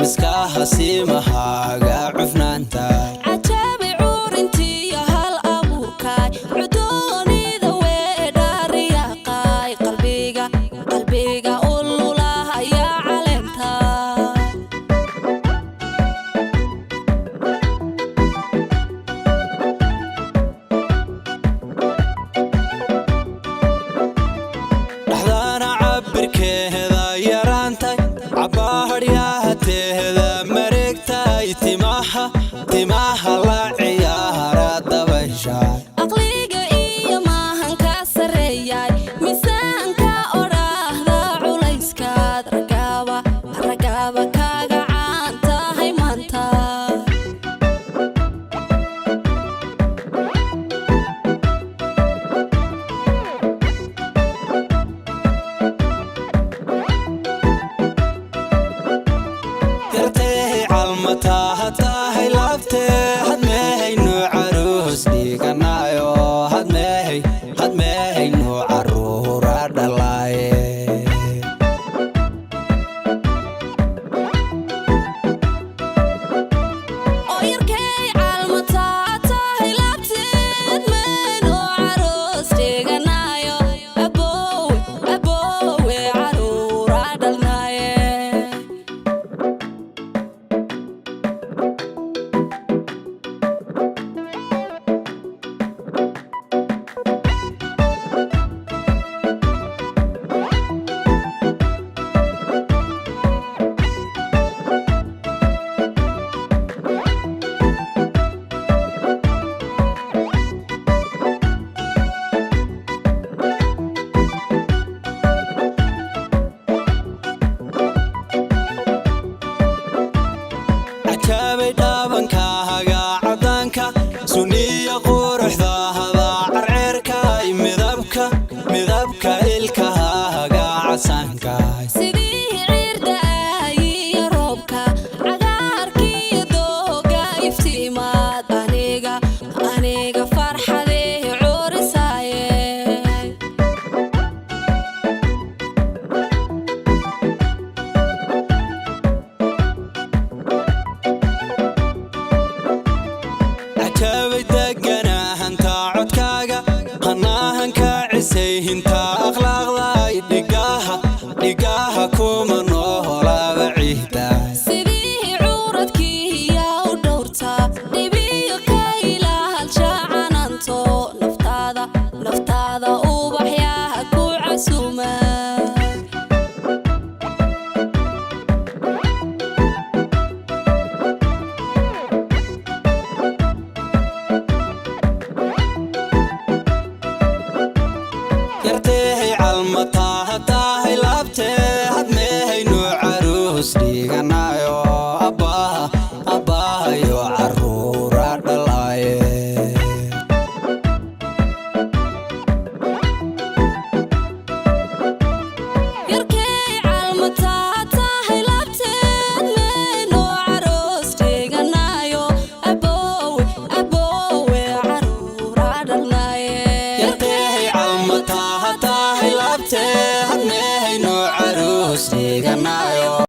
Miskaha siimahaaga cufnaanta. Cajaabi cuurintiyo hal abuurkaay, cudoonida weedhaariyaqaay, qalbiga qalbiga ululahaya caleenta. Dhaxdaana cabirkeeda yaraantay, cabaadhyahateeda mareegtay, timaha timaha la ciyaara dabaysha. Aqliga iyo maahanka sarreeyay, miisaanka odhaahda culayskaad ragaaba ragaaba kaga caan tahay maanta. Yartay calmataa tahay laabtee, hadmeehaynu caruus dhiganayo, hadmeehay hadmeehaynu caruura dhalaaye. Oo yarkay caalmataa tahay laabteed, meenoo caroos dhiganayo, aboowe aboowe caruura dhalnaaye. Cajaabay dhaabankaaga cadaanka, suniya quruxdaada carceerka, midabka midabka ilkahaaga casaanka. Sidii ciirdaayiyo roobka cagaarkiyo dooga iftiimaad, aniga aniga farxadee curisaaye. Cajaabay.